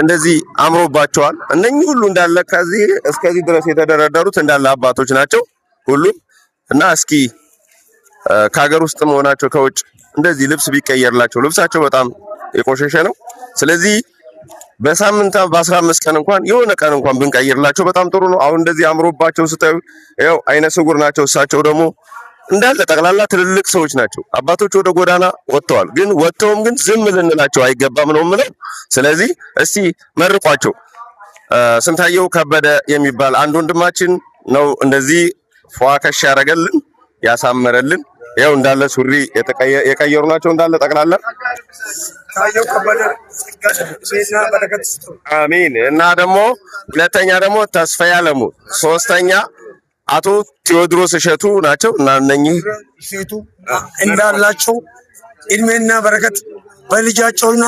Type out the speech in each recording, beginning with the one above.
እንደዚህ አምሮባቸዋል። እነኚህ ሁሉ እንዳለ ከዚህ እስከዚህ ድረስ የተደረደሩት እንዳለ አባቶች ናቸው ሁሉም። እና እስኪ ከሀገር ውስጥ መሆናቸው ከውጭ እንደዚህ ልብስ ቢቀየርላቸው፣ ልብሳቸው በጣም የቆሸሸ ነው። ስለዚህ በሳምንት በ15 ቀን እንኳን የሆነ ቀን እንኳን ብንቀይርላቸው በጣም ጥሩ ነው። አሁን እንደዚህ አምሮባቸው ስታዩ ያው አይነ ስውር ናቸው። እሳቸው ደግሞ እንዳለ ጠቅላላ ትልልቅ ሰዎች ናቸው። አባቶች ወደ ጎዳና ወጥተዋል። ግን ወጥተውም ግን ዝም ልንላቸው አይገባም ነው የምለው። ስለዚህ እስቲ መርቋቸው። ስንታየው ከበደ የሚባል አንድ ወንድማችን ነው እንደዚህ ፏከሽ ያደረገልን ያሳመረልን። ያው እንዳለ ሱሪ የቀየሩ ናቸው እንዳለ ጠቅላላ። አሚን። እና ደግሞ ሁለተኛ ደግሞ ተስፋዬ አለሙ፣ ሶስተኛ አቶ ቴዎድሮስ እሸቱ ናቸው። እና እነኚህ ሴቱ እንዳላቸው እድሜና በረከት በልጃቸውና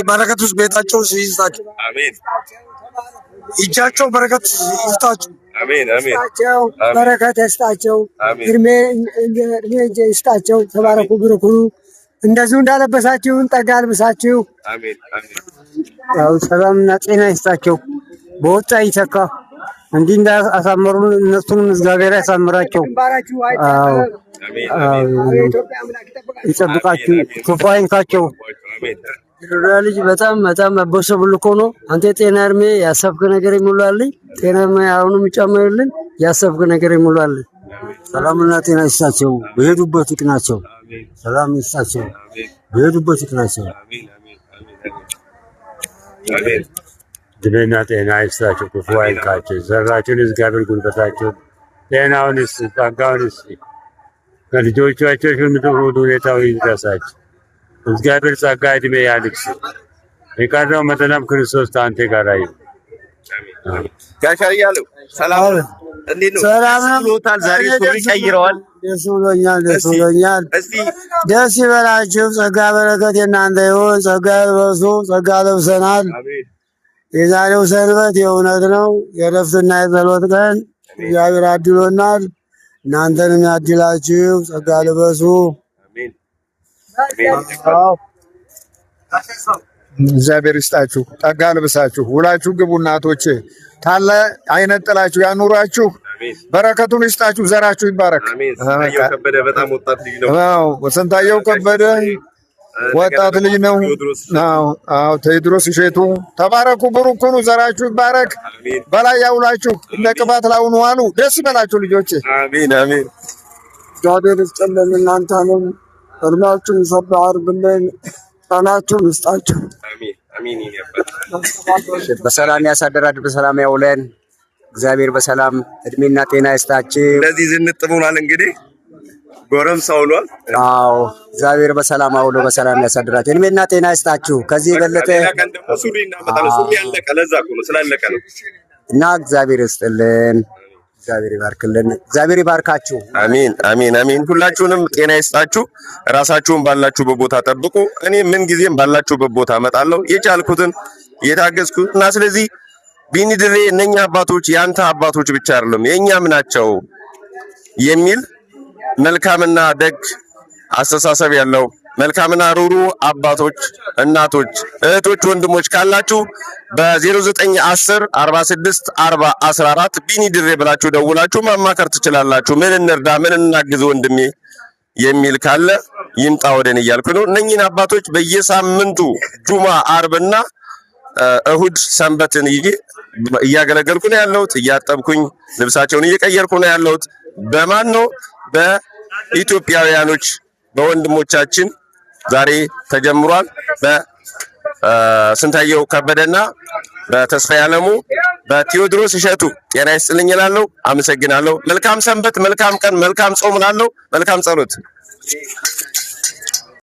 በረከት ውስጥ ቤታቸው ይስጣቸው። አሜን። እጃቸው በረከት ይስጣቸው። አሜን አሜን። ይስጣቸው፣ በረከት ይስጣቸው፣ አሜን። እድሜ ይስጣቸው። ተባረኩ፣ ብሩክ ሁኑ። እንደዚሁ እንዳለበሳችሁን ጠጋ አልብሳችሁ። አሜን አሜን። ያው ሰላምና ጤና ይስጣቸው። በወጣ ይተካ። እንዲህ እንዳሳመሩን እነሱንም እግዚአብሔር ያሳምራቸው። ግንባራችሁ አዎ። አሜን። አዎ፣ ይጠብቃችሁ፣ ክፉ አይንካቸው። አሜን። ራ ልጅ በጣም በጣም አቦሰ ብልኮ ነው። አንተ ጤና እድሜ ያሰብክ ነገር ይሙላልኝ። ጤና አሁንም ይጨምርልን። ያሰብክ ነገር ይሙላልኝ። ሰላምና ጤና ይስጣቸው። በሄዱበት ይቅናቸው። ሰላም ይስጣቸው። በሄዱበት ይቅናቸው። አሜን። እድሜና ጤና ይስጣቸው፣ ክፉ አይንካቸው። ዘራቸውን እግዚአብሔር ጉልበታቸውን ጤናውን ይስጥ፣ ጸጋውን ይስጥ። ከልጆቻቸው ጥሩ ሁኔታው ይድረሳቸው። እግዚአብሔር ጸጋ እድሜ ያልብስ። የቀረው መጠናም ክርስቶስ ከአንተ ጋር ይሁን። ጋሻ እያለው ሰላም እንዴት ነው? ሰላም ነው። ብሎታል። ዛሬ ሱሪ ቀይረዋል። ደስ ብሎኛል። ደስ ብሎኛል። እስቲ ደስ ይበላችሁ። ጸጋ በረከት የእናንተ ይሁን። ጸጋ ልበሱ። ጸጋ ለብሰናል። አሜን። የዛሬው ሰንበት የእውነት ነው። የእረፍትና የጸሎት ቀን እግዚአብሔር አድሎናል። እናንተንም ያድላችሁ። ጸጋ ልበሱ። አሜን። እግዚአብሔር ይስጣችሁ፣ ጠጋ ልብሳችሁ፣ ውላችሁ ግቡ። እናቶቼ ታለ አይነጥላችሁ ያኑራችሁ፣ በረከቱን ይስጣችሁ፣ ዘራችሁ ይባረክ። አሜን። ስንታየው ከበደ በጣም ወጣት ልጅ ነው። አዎ፣ ስንታየው ከበደ ወጣት ልጅ ነው። አዎ አዎ፣ ቴዎድሮስ እሸቱ ተባረኩ፣ ብሩክ ሁኑ፣ ዘራችሁ ይባረክ፣ በላይ ያውላችሁ፣ እንደ ቅባት ላሁኑ ዋሉ። ደስ ይበላችሁ ልጆቼ። አሜን አሜን። እግዚአብሔር ይስጥልን። እናንተንም እድሜያችሁን ሰባ ያድርግልን። ጤናችሁን ይስጣችሁ። አሜን አሜን። የኔ አባት በሰላም ያሳደራል፣ በሰላም ያውለን። እግዚአብሔር በሰላም እድሜና ጤና ይስጣችሁ። እንደዚህ ዝንጥ ብሏል። እንግዲህ ጎረምሳ ሆኗል። አዎ እግዚአብሔር በሰላም አውሎ በሰላም ያሳድራችሁ፣ እድሜና ጤና ይስጣችሁ። ከዚህ የበለጠ ሌላ ቀን ደግሞ ሱሪ እናመጣለን። ሱሪ ያለቀ ለዛ እኮ ነው ስላለቀ ነው። እና እግዚአብሔር ይስጥልን፣ እግዚአብሔር ይባርክልን፣ እግዚአብሔር ይባርካችሁ። አሜን አሜን አሜን። ሁላችሁንም ጤና ይስጣችሁ። ራሳችሁን ባላችሁበት ቦታ ጠብቁ። እኔ ምን ጊዜም ባላችሁበት ቦታ እመጣለሁ የቻልኩትን እየታገዝኩ እና ስለዚህ ቢኒ ድሬ እነኛ አባቶች የአንተ አባቶች ብቻ አይደለም የእኛም ናቸው የሚል መልካምና ደግ አስተሳሰብ ያለው መልካምና ሩሩ አባቶች፣ እናቶች፣ እህቶች፣ ወንድሞች ካላችሁ በ0910 46 40 14 ቢኒ ድሬ ብላችሁ ደውላችሁ ማማከር ትችላላችሁ። ምን እንርዳ፣ ምን እናግዝ ወንድሜ የሚል ካለ ይምጣ ወደን እያልኩ ነው። እነኚህን አባቶች በየሳምንቱ ጁማ፣ አርብና እሁድ ሰንበትን ይዤ እያገለገልኩ ነው ያለሁት። እያጠብኩኝ ልብሳቸውን እየቀየርኩ ነው ያለሁት። በማን ነው? በኢትዮጵያውያኖች በወንድሞቻችን ዛሬ ተጀምሯል። በስንታየው ከበደና በተስፋዬ አለሙ በቴዎድሮስ እሸቱ ጤና ይስጥልኝ እላለሁ። አመሰግናለሁ። መልካም ሰንበት፣ መልካም ቀን፣ መልካም ጾም እላለሁ። መልካም ጸሎት።